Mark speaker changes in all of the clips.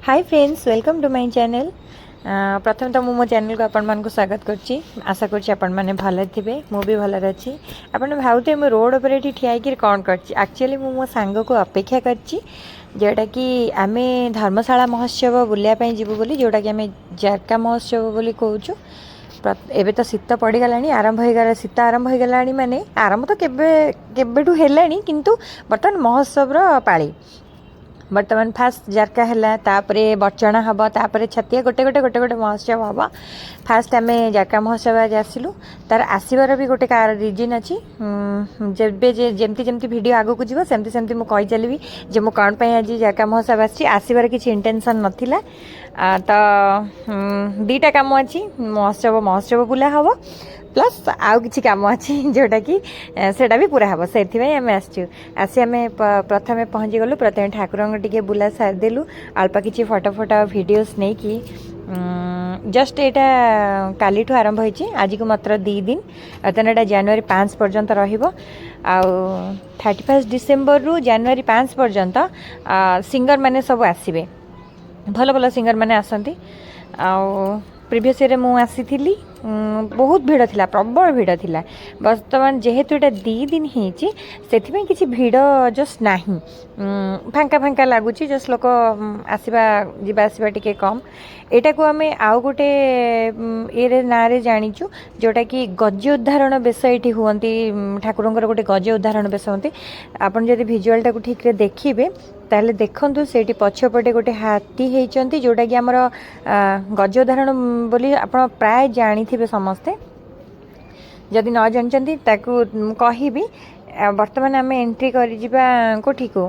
Speaker 1: Hi friends, welcome to my channel. ପ୍ରଥମେ ତ ମୁଁ ମୋ ଚ୍ୟାନେଲ୍କୁ ଆପଣମାନଙ୍କୁ ସ୍ୱାଗତ କରୁଛି। ଆଶା କରୁଛି ଆପଣମାନେ ଭଲରେ ଥିବେ, ମୁଁ ବି ଭଲରେ ଅଛି। ଆପଣ ଭାବୁଥିବେ ମୁଁ ରୋଡ଼ ଉପରେ ଏଠି ଠିଆ ହେଇକିରି କ'ଣ କରିଛି। ଆକ୍ଚୁଆଲି ମୁଁ ମୋ ସାଙ୍ଗକୁ ଅପେକ୍ଷା କରିଛି, ଯେଉଁଟାକି ଆମେ ଧର୍ମଶାଳା ମହୋତ୍ସବ ବୁଲିବା ପାଇଁ ଯିବୁ ବୋଲି, ଯେଉଁଟାକି ଆମେ ଜାରକା ମହୋତ୍ସବ ବୋଲି କହୁଛୁ। ଏବେ ତ ଶୀତ ପଡ଼ିଗଲାଣି, ଆରମ୍ଭ ହେଇଗଲା, ଶୀତ ଆରମ୍ଭ ହେଇଗଲାଣି। ମାନେ ଆରମ୍ଭ ତ କେବେ କେବେଠୁ ହେଲାଣି, କିନ୍ତୁ ବର୍ତ୍ତମାନ ମହୋତ୍ସବର ପାଳି। ବର୍ତ୍ତମାନ ଫାଷ୍ଟ ଜାରକା ହେଲା, ତାପରେ ବଡ଼ଚଣା ହେବ, ତାପରେ ଛତିଆ, ଗୋଟେ ଗୋଟେ ଗୋଟେ ଗୋଟେ ମହୋତ୍ସବ ହେବ। ଫାଷ୍ଟ ଆମେ ଜାରକା ମହୋତ୍ସବ ଆଜି ଆସିଲୁ। ତାର ଆସିବାର ବି ଗୋଟେ କାର ରିଜିନ୍ ଅଛି। ଯେବେ ଯେମିତି ଯେମିତି ଭିଡ଼ିଓ ଆଗକୁ ଯିବ, ସେମିତି ସେମିତି ମୁଁ କହିଚାଲିବି ଯେ ମୁଁ କ'ଣ ପାଇଁ ଆଜି ଜାରକା ମହୋତ୍ସବ ଆସିଛି। ଆସିବାର କିଛି ଇଣ୍ଟେନସନ୍ ନଥିଲା। ତ ଦୁଇଟା କାମ ଅଛି। ମହୋତ୍ସବ ମହୋତ୍ସବ ବୁଲା ହେବ, ପ୍ଲସ୍ ଆଉ କିଛି କାମ ଅଛି ଯେଉଁଟାକି ସେଇଟା ବି ପୁରା ହେବ। ସେଥିପାଇଁ ଆମେ ଆସିଛୁ। ଆସି ଆମେ ପ୍ରଥମେ ପହଞ୍ଚିଗଲୁ। ପ୍ରଥମେ ଠାକୁରଙ୍କ ଟିକେ ବୁଲା ସାରିଦେଲୁ, ଅଳ୍ପ କିଛି ଫଟୋ ଫଟୋ ଭିଡ଼ିଓସ୍ ନେଇକି। ଜଷ୍ଟ ଏଇଟା କାଲିଠୁ ଆରମ୍ଭ ହେଇଛି, ଆଜିକୁ ମାତ୍ର 2 ଦିନ। ବର୍ତ୍ତମାନ ଏଇଟା ଜାନୁଆରୀ 5 ପର୍ଯ୍ୟନ୍ତ ରହିବ। ଆଉ 31 ଡିସେମ୍ବରରୁ ଜାନୁଆରୀ 5 ପର୍ଯ୍ୟନ୍ତ ସିଙ୍ଗର ମାନେ ସବୁ ଆସିବେ, ଭଲ ଭଲ ସିଙ୍ଗର ମାନେ ଆସନ୍ତି। ଆଉ ପ୍ରିଭିୟସ୍ ଇୟର୍ରେ ମୁଁ ଆସିଥିଲି, ବହୁତ ଭିଡ଼ ଥିଲା, ପ୍ରବଳ ଭିଡ଼ ଥିଲା। ବର୍ତ୍ତମାନ ଯେହେତୁ ଏଇଟା 2 ଦିନ ହେଇଛି, ସେଥିପାଇଁ କିଛି ଭିଡ଼ ଜଷ୍ଟ ନାହିଁ। ଫାଙ୍କା ଫାଙ୍କା ଲାଗୁଛି। ଜଷ୍ଟ ଲୋକ ଆସିବା ଯିବା ଆସିବା ଟିକେ କମ୍। ଏଇଟାକୁ ଆମେ ଆଉ ଗୋଟେ ଇଏରେ ନାଁରେ ଜାଣିଛୁ, ଯେଉଁଟାକି ଗଜ ଉଦ୍ଧାରଣ ବେଶ ଏଇଠି ହୁଅନ୍ତି। ଠାକୁରଙ୍କର ଗୋଟେ ଗଜ ଉଦ୍ଧାରଣ ବେଶ ହୁଅନ୍ତି। ଆପଣ ଯଦି ଭିଜୁଆଲଟାକୁ ଠିକ୍ରେ ଦେଖିବେ, ତାହେଲେ ଦେଖନ୍ତୁ, ସେଇଠି ପଛପଟେ ଗୋଟେ ହାତୀ ହେଇଛନ୍ତି, ଯେଉଁଟାକି ଆମର ଗଜ ଉଦ୍ଧାରଣ ବୋଲି ଆପଣ ପ୍ରାୟ ଜାଣିଥିବେ ସମସ୍ତେ। ଯଦି ନ ଜାଣିଛନ୍ତି, ତାକୁ ମୁଁ କହିବି। ବର୍ତ୍ତମାନ ଆମେ ଏଣ୍ଟ୍ରି କରିଯିବା କେଉଁଠିକୁ?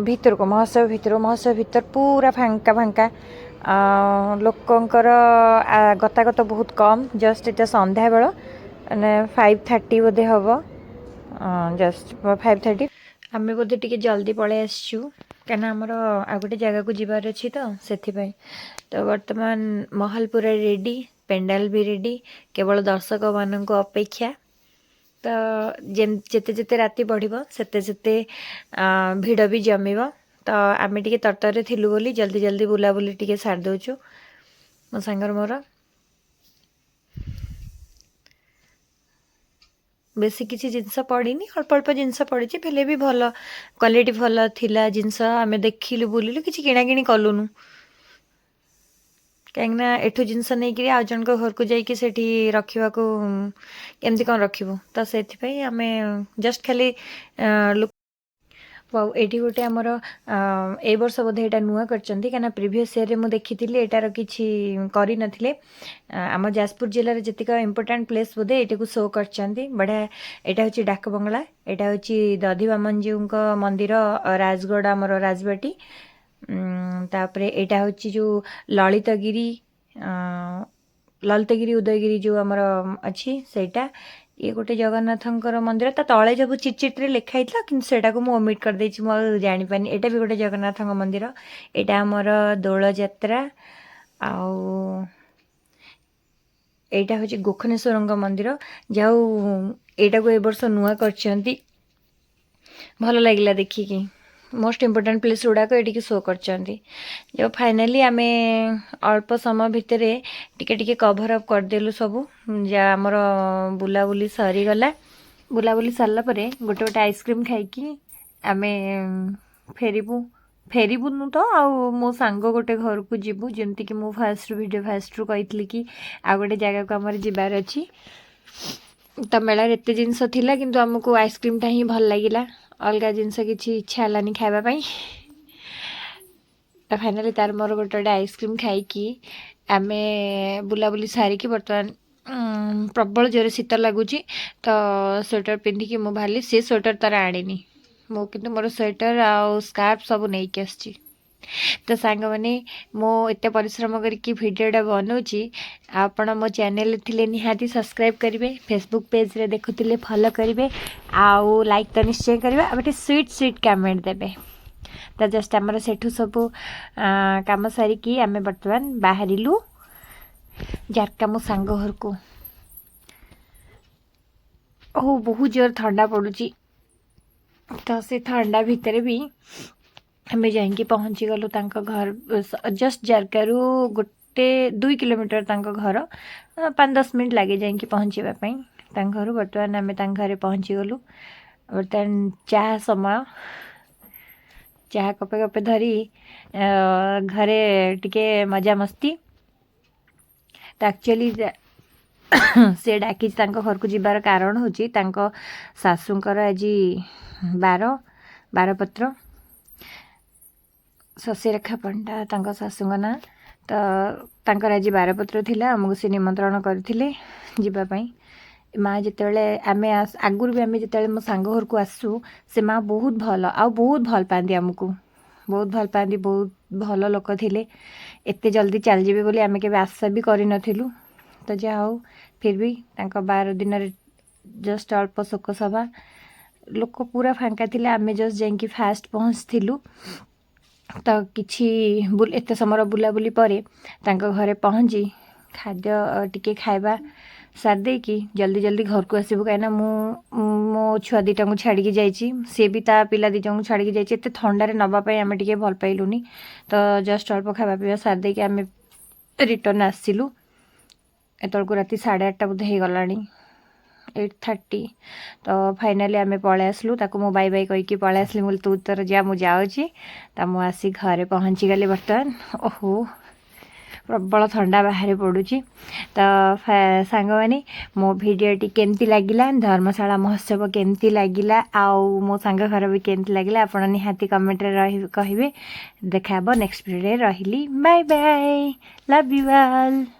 Speaker 1: ଭିତରକୁ, ମହୋତ୍ସବ ଭିତରକୁ। ମହୋତ୍ସବ ଭିତର ପୁରା ଫାଙ୍କା ଫାଙ୍କା, ଲୋକଙ୍କର ଗତାଗତ ବହୁତ କମ୍। ଜଷ୍ଟ ଏଇଟା ସନ୍ଧ୍ୟାବେଳ, ମାନେ 5:30 ବୋଧେ ହେବ, ଜଷ୍ଟ 5:30। ଆମେ ବୋଧେ ଟିକେ ଜଲ୍ଦି ପଳେଇ ଆସିଛୁ, କାହିଁକିନା ଆମର ଆଉ ଗୋଟେ ଜାଗାକୁ ଯିବାର ଅଛି, ତ ସେଥିପାଇଁ। ତ ବର୍ତ୍ତମାନ ମହଲ ପୁରା ରେଡ଼ି, ପେଣ୍ଡାଲ ବି ରେଡ଼ି, କେବଳ ଦର୍ଶକମାନଙ୍କୁ ଅପେକ୍ଷା। ତ ଯେତେ ଯେତେ ରାତି ବଢ଼ିବ, ସେତେ ସେତେ ଭିଡ଼ ବି ଜମିବ। ତ ଆମେ ଟିକେ ତରତରରେ ଥିଲୁ ବୋଲି ଜଲ୍ଦି ଜଲ୍ଦି ବୁଲାବୁଲି ଟିକେ ସାରି ଦେଉଛୁ, ମୋ ସାଙ୍ଗର ମୋର। ବେଶୀ କିଛି ଜିନିଷ ପଡ଼ିନି, ଅଳ୍ପ ଅଳ୍ପ ଜିନିଷ ପଡ଼ିଛି। ହେଲେ ବି ଭଲ କ୍ୱାଲିଟି, ଭଲ ଥିଲା ଜିନିଷ। ଆମେ ଦେଖିଲୁ, ବୁଲିଲୁ, କିଛି କିଣାକିଣି କଲୁନୁ, କାହିଁକିନା ଏଠୁ ଜିନିଷ ନେଇକିରି ଆଉ ଜଣଙ୍କ ଘରକୁ ଯାଇକି ସେଠି ରଖିବାକୁ, କେମିତି କ'ଣ ରଖିବୁ? ତ ସେଥିପାଇଁ ଆମେ ଜଷ୍ଟ ଖାଲି ଲୁକ୍। ଆଉ ଏଇଠି ଗୋଟେ ଆମର ଏଇ ବର୍ଷ ବୋଧେ ଏଇଟା ନୂଆ କରିଛନ୍ତି, କାହିଁକିନା ପ୍ରିଭିୟସ୍ ଇୟର୍ରେ ମୁଁ ଦେଖିଥିଲି ଏଇଟାର କିଛି କରିନଥିଲେ। ଆମ ଯାଜପୁର ଜିଲ୍ଲାରେ ଯେତିକ ଇମ୍ପୋର୍ଟାଣ୍ଟ ପ୍ଲେସ୍ ବୋଧେ ଏଇଟାକୁ ଶୋ କରିଛନ୍ତି। ବଢ଼ିଆ। ଏଇଟା ହେଉଛି ଡାକ ବଙ୍ଗଳା, ଏଇଟା ହେଉଛି ଦଧିବାମନଜୀଉଙ୍କ ମନ୍ଦିର, ରାଜଗଡ଼, ଆମର ରାଜବାଟୀ। ତାପରେ ଏଇଟା ହେଉଛି ଯେଉଁ ଲଳିତଗିରି, ଲଳିତଗିରି ଉଦୟଗିରି ଯେଉଁ ଆମର ଅଛି ସେଇଟା। ଇଏ ଗୋଟେ ଜଗନ୍ନାଥଙ୍କର ମନ୍ଦିର। ତା ତଳେ ସବୁ ଚିଟ୍ ଚିଟ୍ରେ ଲେଖା ହେଇଥିଲା, କିନ୍ତୁ ସେଇଟାକୁ ମୁଁ ଓମିଟ୍ କରିଦେଇଛି, ମୁଁ ଆଉ ଜାଣିପାରିନି। ଏଇଟା ବି ଗୋଟେ ଜଗନ୍ନାଥଙ୍କ ମନ୍ଦିର। ଏଇଟା ଆମର ଦୋଳଯାତ୍ରା। ଆଉ ଏଇଟା ହେଉଛି ଗୋଖନେଶ୍ୱରଙ୍କ ମନ୍ଦିର। ଯାଉ ଏଇଟାକୁ ଏ ବର୍ଷ ନୂଆ କରିଛନ୍ତି, ଭଲ ଲାଗିଲା ଦେଖିକି। ମୋଷ୍ଟ ଇମ୍ପୋର୍ଟାଣ୍ଟ ପ୍ଲେସ୍ ଗୁଡ଼ାକ ଏଠିକି ଶୋ କରିଛନ୍ତି। ଯେଉଁ ଫାଇନାଲି ଆମେ ଅଳ୍ପ ସମୟ ଭିତରେ ଟିକେ ଟିକେ କଭର୍ ଅପ୍ କରିଦେଲୁ ସବୁ। ଯାହା ଆମର ବୁଲାବୁଲି ସରିଗଲା। ବୁଲାବୁଲି ସରିଲା ପରେ ଗୋଟେ ଗୋଟେ ଆଇସ୍କ୍ରିମ୍ ଖାଇକି ଆମେ ଫେରିବୁ। ଫେରିବୁନୁ ତ ଆଉ ମୋ ସାଙ୍ଗ ଗୋଟେ ଘରକୁ ଯିବୁ। ଯେମିତିକି ମୁଁ ଫାଷ୍ଟରୁ ଭିଡ଼ିଓ ଫାଷ୍ଟରୁ କହିଥିଲି କି ଆଉ ଗୋଟେ ଜାଗାକୁ ଆମର ଯିବାର ଅଛି। ତ ମେଳାରେ ଏତେ ଜିନିଷ ଥିଲା, କିନ୍ତୁ ଆମକୁ ଆଇସ୍କ୍ରିମ୍ଟା ହିଁ ଭଲ ଲାଗିଲା, ଅଲଗା ଜିନିଷ କିଛି ଇଚ୍ଛା ହେଲାନି ଖାଇବା ପାଇଁ। ତ ଫାଇନାଲି ତାର ମୋର ଗୋଟେ ଗୋଟେ ଆଇସ୍କ୍ରିମ୍ ଖାଇକି ଆମେ ବୁଲାବୁଲି ସାରିକି ବର୍ତ୍ତମାନ ପ୍ରବଳ ଜୋରେ ଶୀତ ଲାଗୁଛି, ତ ସ୍ୱେଟର୍ ପିନ୍ଧିକି ମୁଁ ବାହାରିଲି। ସେ ସ୍ୱେଟର୍ ତାର ଆଣିନି, ମୁଁ କିନ୍ତୁ ମୋର ସ୍ୱେଟର୍ ଆଉ ସ୍କାର୍ଫ ସବୁ ନେଇକି ଆସିଛି। ତ ସାଙ୍ଗମାନେ, ମୁଁ ଏତେ ପରିଶ୍ରମ କରିକି ଭିଡ଼ିଓଟା ବନାଉଛି। ଆପଣ ମୋ ଚ୍ୟାନେଲରେ ଥିଲେ ନିହାତି ସବସ୍କ୍ରାଇବ୍ କରିବେ, ଫେସବୁକ୍ ପେଜ୍ରେ ଦେଖୁଥିଲେ ଫଲୋ କରିବେ, ଆଉ ଲାଇକ୍ ତ ନିଶ୍ଚୟ କରିବେ, ଆଉ ଗୋଟେ ସୁଇଟ୍ ସୁଇଟ୍ କମେଣ୍ଟ ଦେବେ। ତ ଜଷ୍ଟ ଆମର ସେଠୁ ସବୁ କାମ ସାରିକି ଆମେ ବର୍ତ୍ତମାନ ବାହାରିଲୁ ଜାରକା ମୋ ସାଙ୍ଗ ଘରକୁ। ଓ ବହୁତ ଜୋର ଥଣ୍ଡା ପଡ଼ୁଛି, ତ ସେ ଥଣ୍ଡା ଭିତରେ ବି ଆମେ ଯାଇକି ପହଞ୍ଚିଗଲୁ ତାଙ୍କ ଘର। ଜଷ୍ଟ ଜାରକାରୁ 1-2 କିଲୋମିଟର ତାଙ୍କ ଘର। 5-10 ମିନିଟ୍ ଲାଗେ ଯାଇକି ପହଞ୍ଚିବା ପାଇଁ ତାଙ୍କ ଘରୁ। ବର୍ତ୍ତମାନ ଆମେ ତାଙ୍କ ଘରେ ପହଞ୍ଚିଗଲୁ। ବର୍ତ୍ତମାନ ଚା ସମୟ। ଚାହା କପେ କପେ ଧରି ଘରେ ଟିକେ ମଜାମସ୍ତି। ତ ଆକ୍ଚୁଆଲି ସେ ଡାକିଛି ତାଙ୍କ ଘରକୁ ଯିବାର କାରଣ ହେଉଛି, ତାଙ୍କ ଶାଶୁଙ୍କର ଆଜି ବାରପତ୍ର। ଶଶିରେଖା ପଣ୍ଡା ତାଙ୍କ ଶାଶୁଙ୍କ ନାଁ। ତ ତାଙ୍କର ଆଜି ବାରପତ୍ର ଥିଲା, ଆମକୁ ସେ ନିମନ୍ତ୍ରଣ କରିଥିଲେ ଯିବା ପାଇଁ। ମା ଯେତେବେଳେ ଆମେ ଆଗରୁ ବି ଆମେ ଯେତେବେଳେ ମୋ ସାଙ୍ଗ ଘରକୁ ଆସୁ, ସେ ମା ବହୁତ ଭଲ ଆଉ ବହୁତ ଭଲ ପାଆନ୍ତି ଆମକୁ, ବହୁତ ଭଲ ପାଆନ୍ତି। ବହୁତ ଭଲ ଲୋକ ଥିଲେ। ଏତେ ଜଲ୍ଦି ଚାଲିଯିବେ ବୋଲି ଆମେ କେବେ ଆଶା ବି କରିନଥିଲୁ। ତ ଯାହା ହଉ, ଫିର୍ ବି ତାଙ୍କ 12 ଦିନରେ ଜଷ୍ଟ ଅଳ୍ପ ଶୋକ ସଭା, ଲୋକ ପୁରା ଫାଙ୍କା ଥିଲେ। ଆମେ ଜଷ୍ଟ ଯାଇକି ଫାଷ୍ଟ ପହଞ୍ଚିଥିଲୁ। ତ କିଛି ଏତେ ସମୟର ବୁଲାବୁଲି ପରେ ତାଙ୍କ ଘରେ ପହଞ୍ଚି ଖାଦ୍ୟ ଟିକେ ଖାଇବା ସାରି ଦେଇକି ଜଲ୍ଦି ଜଲ୍ଦି ଘରକୁ ଆସିବୁ, କାହିଁକିନା ମୁଁ ମୋ ଛୁଆ ଦୁଇଟାଙ୍କୁ ଛାଡ଼ିକି ଯାଇଛି, ସିଏ ବି ତା ପିଲା ଦୁଇଟାଙ୍କୁ ଛାଡ଼ିକି ଯାଇଛି। ଏତେ ଥଣ୍ଡାରେ ନେବା ପାଇଁ ଆମେ ଟିକେ ଭଲ ପାଇଲୁନି। ତ ଜଷ୍ଟ ଅଳ୍ପ ଖାଇବା ପିଇବା ସାରି ଦେଇକି ଆମେ ରିଟର୍ନ ଆସିଲୁ। ଏତେବେଳକୁ ରାତି 8:30 ବୋଧେ ହେଇଗଲାଣି, 8:30। ତ ଫାଇନାଲି ଆମେ ପଳେଇ ଆସିଲୁ। ତାକୁ ମୁଁ ବାଇ ବାଇ କହିକି ପଳେଇ ଆସିଲି। ମୁଁ କହିଲି, ତୁ ତୋର ଯା, ମୁଁ ଯାଉଛି। ତ ମୁଁ ଆସି ଘରେ ପହଞ୍ଚିଗଲି ବର୍ତ୍ତମାନ। ଓହୋ, ପ୍ରବଳ ଥଣ୍ଡା ବାହାରେ ପଡ଼ୁଛି। ତ ସାଙ୍ଗମାନେ, ମୋ ଭିଡ଼ିଓଟି କେମିତି ଲାଗିଲା, ଧର୍ମଶାଳା ମହୋତ୍ସବ କେମିତି ଲାଗିଲା ଆଉ ମୋ ସାଙ୍ଗ ଘର ବି କେମିତି ଲାଗିଲା, ଆପଣ ନିହାତି କମେଣ୍ଟରେ ରହି କହିବେ। ଦେଖା ହେବ ନେକ୍ସଟ ଭିଡ଼ିଓରେ। ରହିଲି, bye bye, love you all.